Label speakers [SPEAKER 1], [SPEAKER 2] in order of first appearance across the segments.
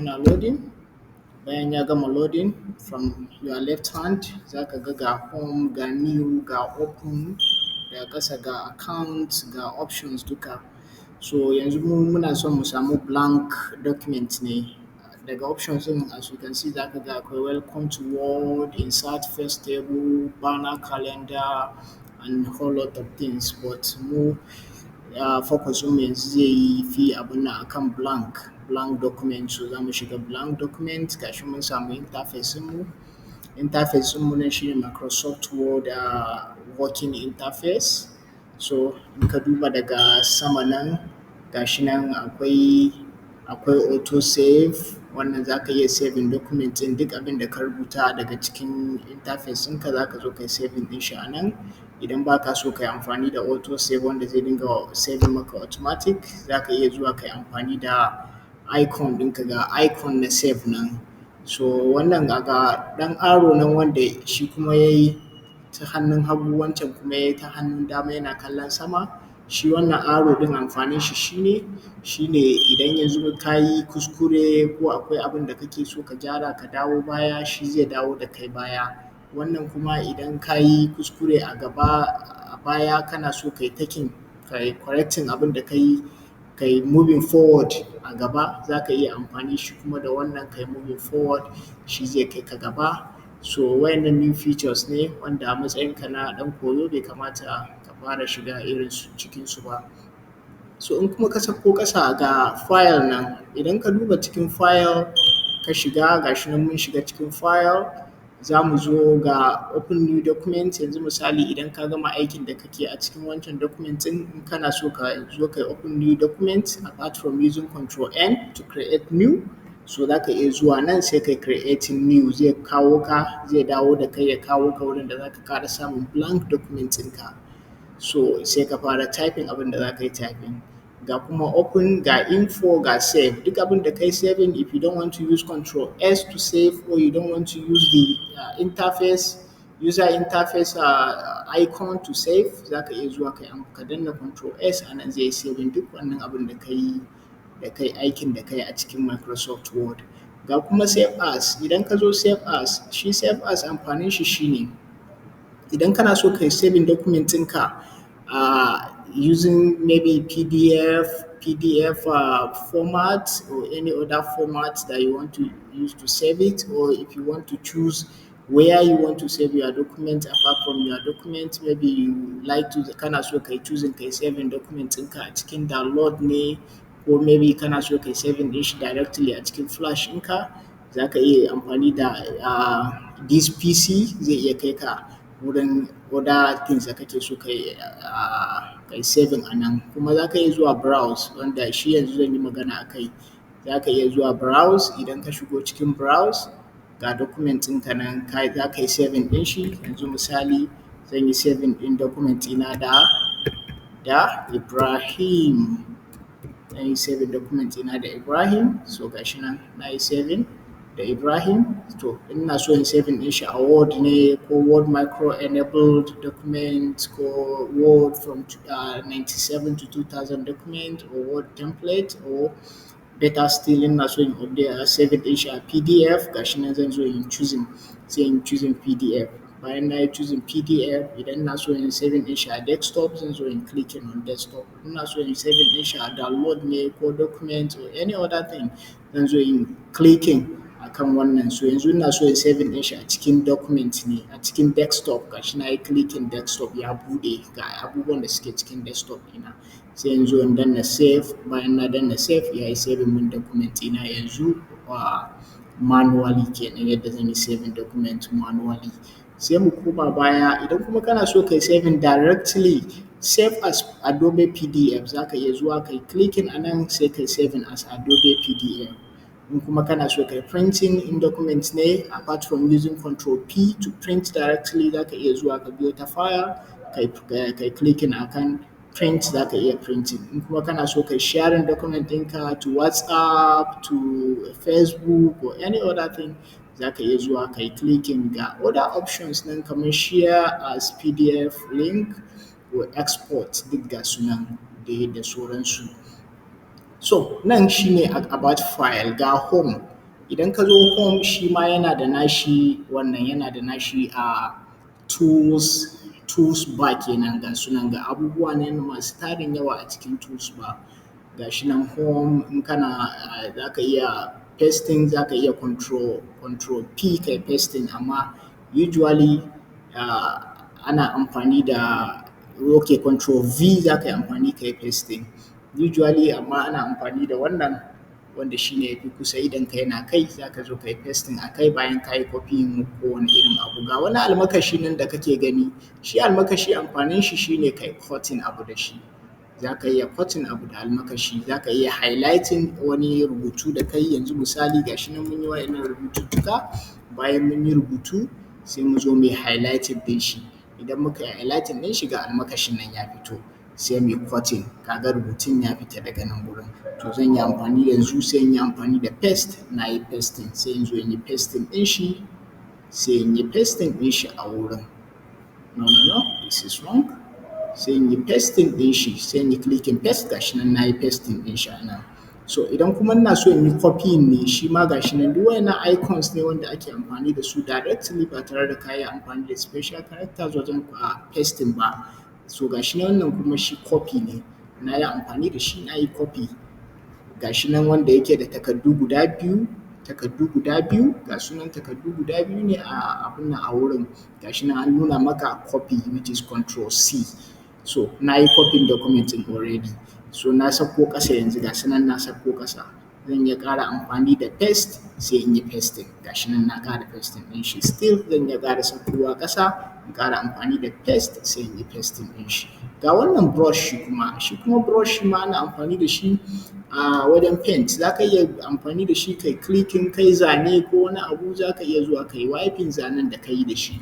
[SPEAKER 1] Yana loading. Bayan ya gama loading, from your left hand za ka ga, ga home, ga new, ga open, daga ƙasa ga account, ga options duka. So yanzu mu muna son mu samu blank document ne. Daga options ɗin, as you can see, za ka ga akwai welcome to Word, insert first table, banner, calendar and whole lot of things, but mu focus ɗinmu yanzu zai yi fi abun nan akan blank document. So za mu shiga blank document. Ga shi mun samu interface ɗinmu. Interface ɗinmu nan shi ne Microsoft Word working interface. So in ka duba daga sama nan, ga shi nan akwai auto save. Wannan za ka iya saving document ɗin, duk abin da ka rubuta daga cikin interface ɗinka za ka zo kai saving ɗin shi a nan. Idan ba ka so ka yi amfani da auto save wanda zai dinga saving maka automatic, za ka iya zuwa ka yi amfani da icon ɗinka, ga icon na save nan. So wannan ga ɗan arrow nan wanda shi kuma ya yi ta hannun hagu, wancan kuma ya yi ta hannun dama yana kallon sama. Shi wannan arrow ɗin amfanin shi shine idan yanzu ka yi kuskure ko akwai abin da kake so ka gyara, ka dawo baya, shi zai dawo da kai baya. Wannan kuma idan ka yi kuskure a gaba, a baya, kana so kai taking, kai correcting abin da ka yi, kai moving forward a gaba, za ka iya amfani shi kuma da wannan kai moving forward, shi zai kai ka gaba. So waɗannan new features ne wanda a matsayinka na ɗan koyo bai kamata ka fara shiga irin su cikinsu ba. So in kuma ka sauko ƙasa, ga file nan. Idan ka duba cikin file ka shiga, ga shi nan mun shiga cikin file, za mu zo ga open new document. Yanzu misali, idan ka gama aikin da kake a cikin wancan document ɗin, in kana so ka zo kai open new document, apart from using Control N to create new, so za ka iya zuwa nan sai kai creating new, zai kawo ka, zai dawo da kai, ya kawo ka wurin da za ka ƙara samun blank document ɗinka. So sai ka fara typing abin da za ka yi typing. Ga kuma open, ga info, ga save. Duk abin da kai saving, if you don't want to use Control S to save or you don't want to use the interface, user interface icon to save, za ka iya zuwa ka danna Control S a nan, zai yi saving duk wannan abin da ka yi, da kai aikin da kai a cikin Microsoft Word. Ga kuma save as. Idan ka zo save as, shi save as amfanin shi shine idan kana so kai saving document ɗinka using maybe PDF format or any other format that you want to use to save it, or if you want to choose where you want to save your document apart from your document, maybe you like to, kana so kai choosing kai saving document ɗinka a cikin download ne, ko maybe kana so kai saving ɗin shi directly a cikin flash ɗinka, za ka iya amfani da this PC, zai iya kai ka wurin other things da kake so kai saving a nan. Kuma za ka iya zuwa browse, wanda shi yanzu zan yi magana a kai. Za ka iya zuwa browse. Idan ka shigo cikin browse, ga document ɗinka nan, za ka yi saving ɗin shi. Yanzu misali, zan yi saving ɗin document ɗina da Ibrahim. Zan yi saving document ɗina da Ibrahim. So ga shi nan na yi saving da Ibrahim. To ina so in saving ɗin shi a Word ne, ko Word macro enabled document, ko Word from 97 to 2000 document, or Word template, or better still, ina so in update, saving ɗin shi a PDF. Ga shi nan zan zo in choosing, sai in choosing PDF. Bayan na yi choosing PDF, idan ina so in saving ɗin shi a desktop, zan zo in clicking on desktop. Ina so in saving ɗin shi a download ne, ko document, or any other thing, zan zo in clicking akan wannan. So yanzu ina so in saving ɗin shi a cikin document ne, a cikin desktop. Ga shi na yi clicking desktop, ya buɗe, ga abubuwan da suke cikin desktop ɗina. Sai in zo in danna save. Bayan na danna save, ya yi saving min document ɗina. Yanzu manually kenan, yadda zan yi saving document manually. Sai mu koma baya. Idan kuma kana so kai saving directly, save as Adobe PDF, za ka iya zuwa kai clicking a nan, sai kai saving as Adobe PDF. In kuma kana so kai printing in document ne, apart from using Control P to print directly, za ka iya zuwa ka biyo ta file, kai clicking akan print, za ka iya printing. In kuma kana so kai sharing document ɗinka to WhatsApp, to Facebook or any other thing, za ka iya zuwa kai clicking, ga other options nan kamar share as PDF link ko export, duk ga su nan dai da sauransu. So nan shi ne about file. Ga home. Idan ka zo home, shi ma yana da nashi wannan, yana da nashi tools, tools bar kenan. Ga su nan, ga abubuwa nan masu tarin yawa a cikin tools bar. Ga shi nan home, in kana za ka iya pasting, za ka iya control P kai pasting, amma usually ana amfani da, okay, control V za ka yi amfani ka yi pasting usually, amma ana amfani da wannan wanda shi ne ya fi kusa, idonka yana kai, za ka zo ka yi pasting a kai bayan ka yi copying kowane irin abu. Ga wani almakashi nan da kake gani, shi almakashi amfanin shi shi ne kai cutting abu da shi. Za ka iya cutting abu da almakashi, za ka iya highlighting wani rubutu da ka yi. Yanzu misali, ga shi nan mun yi wa'innan rubututtuka. Bayan mun yi rubutu, sai mu zo mu yi highlighting ɗin shi. Idan muka yi highlighting ɗin shi, ga almakashin nan ya fito, sai mu yi cutting, ka ga rubutun ya fita daga nan gurin. To zan yi amfani yanzu, sai in yi amfani da paste, na yi pasting, sai in zo in yi pasting ɗin shi, sai in yi pasting ɗin shi a wurin. No, no, no, this is wrong. Sai in yi pasting ɗin shi, sai in yi clicking paste. Ga shi nan na yi pasting ɗin shi a nan. So idan kuma ina so in yi copying ne, shi ma ga shi nan. Duk waɗannan icons ne wanda ake amfani da su directly ba tare da ka yi amfani da special characters wajen pasting ba. So ga shi nan, wannan kuma shi copy ne, na yi amfani da shi na yi copy. Ga shi nan wanda yake da takardu guda biyu, takardu guda biyu, ga su nan, takardu guda biyu ne a abun nan a wurin. Ga shi nan an nuna maka copy, which is control C. So na yi copying document ɗin already. So na sauko ƙasa yanzu, ga su nan na sauko ƙasa. Zan iya ƙara amfani da paste, sai in yi pasting. Ga shi nan na ƙara pasting ɗin shi. Still zan iya ƙara saukowa ƙasa, in ƙara amfani da paste, sai in yi pasting ɗin shi. Ga wannan brush shi kuma, shi kuma brush shi ma ana amfani da shi a wajen paint. Za ka iya amfani da shi kai clicking, kai zane ko wani abu, za ka iya zuwa kai wiping zanen da ka yi da shi.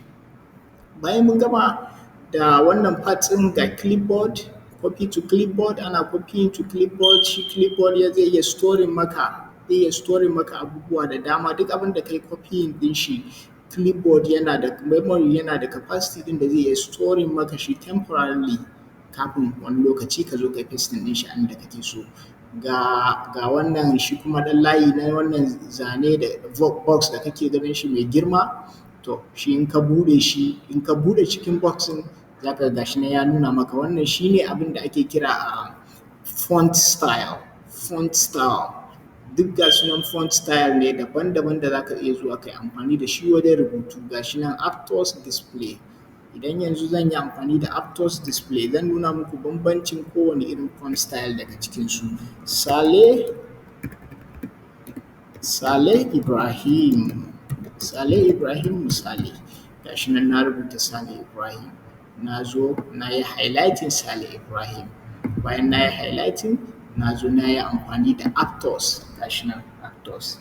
[SPEAKER 1] Bayan mun gama da wannan part ɗin, ga clipboard, copy to clipboard, ana copying to clipboard. Shi clipboard zai iya storing maka, zai iya storing maka abubuwa da dama. Duk abin da kai copying ɗin shi, clipboard yana da memory, yana da capacity ɗin da zai iya storing maka shi temporarily kafin wani lokaci ka zo kai pasting ɗin shi a inda kake so. Ga wannan shi kuma ɗan layi na wannan zane da box da kake ganin shi mai girma. To shi in ka buɗe shi, in ka buɗe cikin box ɗin, za ka ga gashi nan ya nuna maka, wannan shi ne abin da ake kira font style. Font style duk ga su nan, font style ne daban-daban da za ka iya zuwa kai amfani da shi wajen rubutu. Ga shi nan Aptos Display. Idan yanzu zan yi amfani da Aptos Display, zan nuna muku bambancin kowane irin font style daga cikinsu. Sale, Sale Ibrahim, Sale Ibrahim misali, ga shi nan na rubuta Sale Ibrahim. Na zo na yi highlighting Sale Ibrahim. Bayan na yi highlighting, na zo na yi amfani da Aptos, ga shi nan Aptos.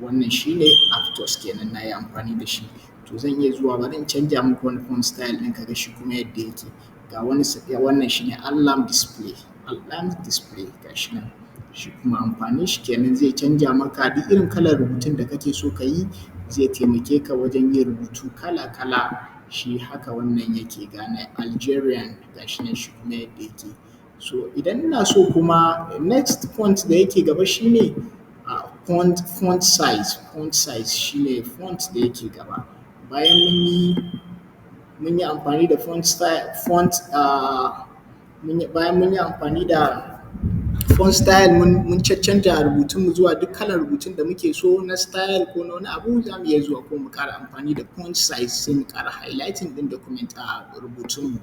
[SPEAKER 1] Wannan shi ne Aptos kenan, na yi amfani da shi. To zan iya zuwa, bari in canja muku wani font style ɗin ka ga shi kuma yadda yake. Ga wani, wannan shi ne Alarm Display, Alarm Display, ga shi nan. Shi kuma amfanin shi kenan, zai canja maka duk irin kalar rubutun da kake so ka yi, zai taimake ka wajen yin rubutu kala-kala. Shi haka wannan yake, ga na Algerian, ga shi nan shi kuma yadda yake. So idan ina so kuma, next font da yake gaba shi ne font size. Font size shi ne font da yake gaba. Bayan mun yi amfani da font style, font bayan mun yi amfani da font style, mun caccanja rubutunmu zuwa duk kalar rubutun da muke so na style ko na wani abu, za mu iya zuwa ko mu ƙara amfani da font size, sai mu ƙara highlighting ɗin document a rubutunmu.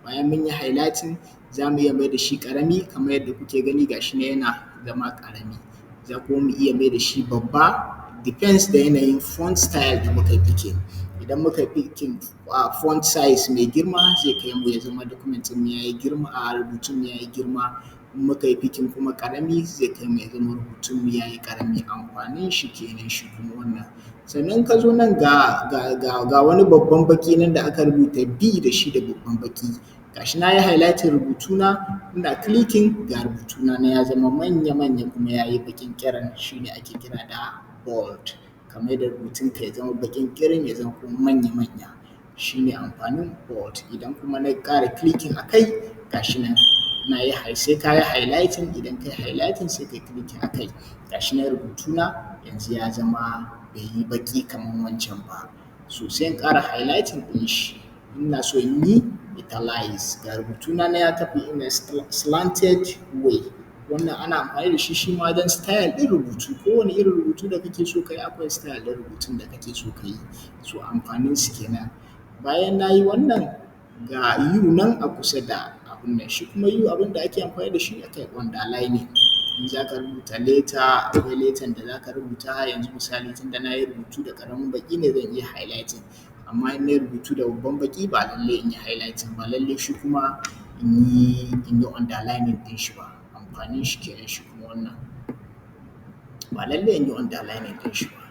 [SPEAKER 1] Bayan mun yi highlighting, za mu iya mai da shi ƙarami kamar yadda kuke gani, ga shi nan yana zama ƙarami. Za kuma mu iya mai da shi babba, depends da yanayin font style da muka yi picking. Idan muka yi picking font size mai girma, zai kai mu ya zama document ɗinmu ya yi girma, rubutunmu ya yi girma. In muka yi picking kuma ƙarami, zai kai mu ya zama rubutunmu ya yi ƙarami. Amfanin shi kenan shi kuma wannan. Sannan ka zo nan, ga wani babban baƙi nan da aka rubuta B da shi da babban baƙi. Ga shi na yi highlighting rubutuna, ina clicking, ga rubutuna nan ya zama manya-manya kuma ya yi baƙin ƙirin. Shi ne ake kira da bold. Ka maida rubutunka ya zama baƙin ƙirin, ya zama kuma manya-manya. Shi ne amfanin bold. Idan kuma na ƙara clicking a kai, ga shi nan Na yi, sai ka yi highlighting, idan kai highlighting sai kai clicking a kai. Ga shi nan rubutuna yanzu ya zama bai yi baƙi kaman wancan ba. So sai in ƙara highlighting ɗin shi, ina so in yi italize, ga rubutuna nan ya tafi in a slanted way. Wannan ana amfani da shi shi ma don style ɗin rubutu, kowane irin rubutu da kake so ka yi akwai style ɗin rubutun da kake so ka yi. So amfaninsu kenan. Bayan na yi wannan, ga U nan a kusa da abun nan, shi kuma U abin da ake amfani da shi akai underlining, in za ka rubuta letter, akwai letter da za ka rubuta, yanzu misali tunda na yi rubutu da ƙaramin baƙi ne zan iya highlighting, amma in na yi rubutu da babban baƙi ba lallai in yi highlighting ba, lallai shi kuma in yi underlining ɗin shi ba. Amfanin shi kenan shi kuma wannan. Ba lallai in yi underlining ɗin shi ba.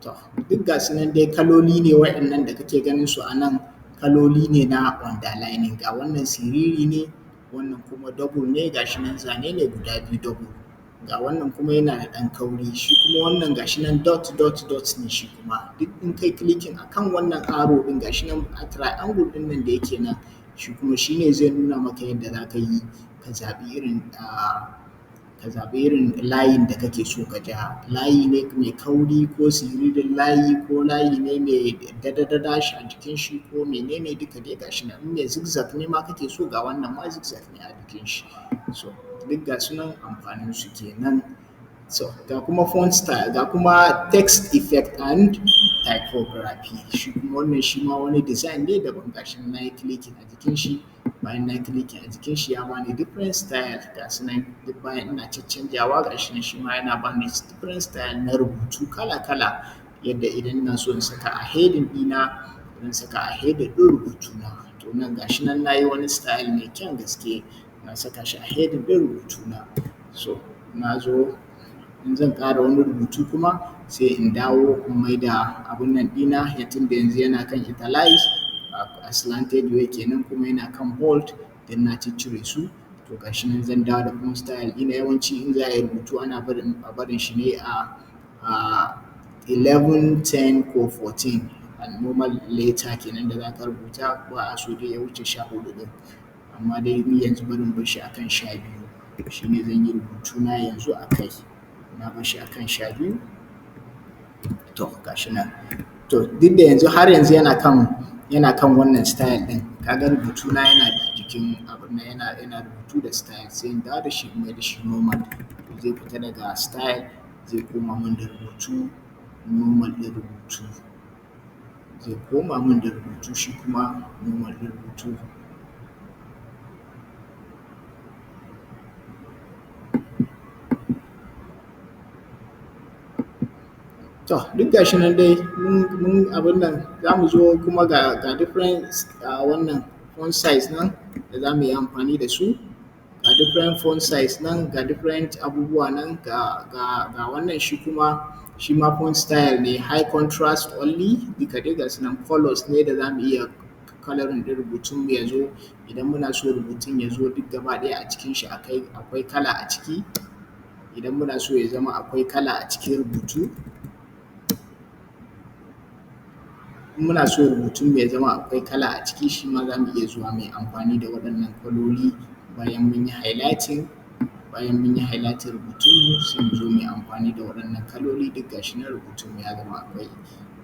[SPEAKER 1] To duk ga su nan dai kaloli ne waɗannan da kake ganin su a nan, kaloli ne na underlining. Ga wannan siriri ne, wannan kuma double ne, ga shi nan zane ne guda biyu double. Ga wannan kuma yana da ɗan kauri, shi kuma wannan ga shi nan dot dot dot ne shi kuma. Duk in kai clicking a kan wannan arrow ɗin, ga shi nan triangle ɗin nan da yake nan, shi kuma shi ne zai nuna maka yadda za ka yi ka zaɓi irin ka zaɓi irin layin da kake so ka ja. Layi ne mai kauri ko siririn layi ko layi ne mai dada dash a jikin shi ko mene ne, duka dai ga shi nan. In mai zigzag ne ma kake so, ga wannan ma zigzag ne a jikin shi. So duk ga su nan amfaninsu kenan. So ga kuma font style, ga kuma text effect and typography. Shi kuma wannan shi ma wani design ne daban. Ga shi nan na yi clicking a jikin shi, bayan na yi clicking a jikin shi ya bani different style, ga su nan duk. Bayan ina caccanjawa, ga shi nan shi ma yana bani different style na rubutu kala-kala, yadda idan ina so in saka a heading ɗina, zan saka a heading ɗin rubutuna. To nan ga shi nan na yi wani style mai kyan gaske, na saka shi a heading ɗin rubutuna. So na zo in zan ƙara wani rubutu kuma, sai in dawo in maida abun nan ɗina, tunda yanzu yana kan italize, a slanted way kenan, kuma yana kan bold dan na ciccire su. To ga shi nan zan dawo da font style ɗina. Yawanci in za a yi rubutu ana barin shi ne a 11, 10 ko 14, a normal letter kenan da za ka rubuta. Ba a so dai ya wuce 14 ɗin, amma dai ni yanzu bari in bar shi a kan 12, shi ne zan yi rubutuna yanzu a kai. Na bar shi a kan 12. To ga shi nan. To duk da yanzu har yanzu yana kan wannan style ɗin, ka ga rubutuna yana jikin abun nan, yana rubutu da style. Sai in dawo da shi in mai da shi normal, zai fita daga style, zai koma min da rubutu normal ɗin rubutu, zai koma min da rubutu shi kuma normal ɗin rubutu. To duk ga shi nan dai mun abun nan. Za mu zo kuma ga different wannan font size nan da za mu yi amfani da su. Ga different font size nan, ga different abubuwa nan, ga wannan shi kuma shi ma font style ne, high contrast only. Duka dai ga su nan colours ne da za mu iya colouring ɗin rubutun mu ya zo. Idan muna so rubutun ya zo duk gaba ɗaya a cikin shi akwai kala a ciki, idan muna so ya zama akwai kala a cikin rubutu, in muna so rubutun mu ya zama akwai kala a ciki, shi ma za mu iya zuwa mu yi amfani da waɗannan kaloli. Bayan mun yi highlighting rubutun mu, sai mu zo mu yi amfani da waɗannan kaloli. Duk ga shi nan rubutun mu ya zama akwai,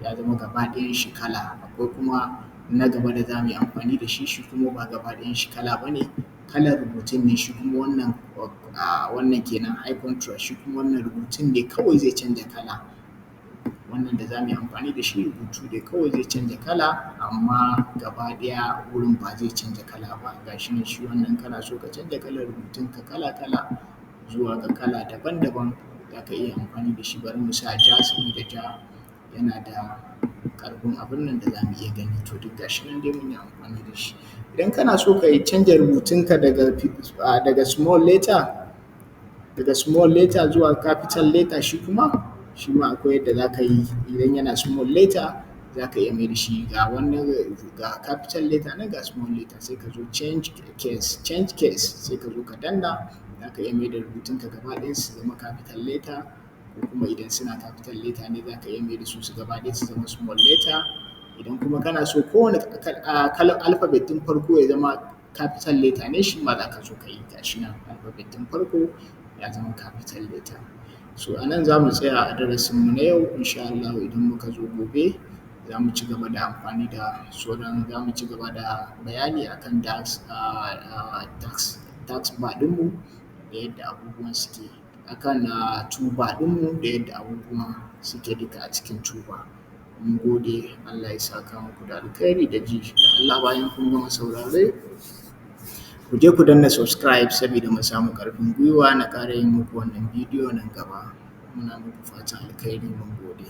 [SPEAKER 1] ya zama gaba ɗayan shi kala. Akwai kuma na gaba da za mu yi amfani da shi, shi kuma ba gaba ɗayan shi kala ba ne, kalar rubutun ne shi kuma wannan. Wannan kenan high contrast. Shi kuma wannan rubutun ne kawai zai canja kala. Wannan da za mu yi amfani da shi, rubutu ne kawai zai canja kala, amma gaba ɗaya wurin ba zai canja kala ba. Ga shi nan, shi wannan kana so ka canja kalar rubutunka kala-kala zuwa ga kala daban-daban, za ka iya amfani da shi. Bari mu sa ja, saboda ja yana da ƙarfin abun nan da za mu iya gani. To duk ga shi nan dai mun yi amfani da shi. Idan kana so ka canja rubutunka daga small letter zuwa capital letter, shi kuma shi ma akwai yadda za ka yi. Idan yana small letter, za ka iya mai da shi, ga wannan, ga capital letter nan, ga small letter, sai ka zo change case, change case, sai ka zo ka danna. Za ka iya mai da rubutunka gaba ɗaya su zama capital letter, ko kuma idan suna capital letter ne, za ka iya mai da su gaba ɗaya su zama small letter. Idan kuma kana so kowane kalan alphabet ɗin farko ya zama capital letter ne shi ma za ka zo ka yi, ga shi nan alphabet ɗin farko ya zama capital letter. So a nan za mu tsaya a darasinmu na yau. Insha Allahu idan muka zo gobe za mu cigaba da amfani da sauran, za mu cigaba da bayani akan task bar ɗinmu da yadda abubuwan suke akan toolbar ɗinmu da yadda abubuwan suke duka a cikin toolbar. Mun gode, Allah ya saka muku da alkhairi da ji. Don Allah bayan kun gama saurare ku je ku danna subscribe sabida mu samu ƙarfin gwiwa na ƙara yi muku wannan bidiyo nan gaba. Muna muku fatan alkhairi, mun gode.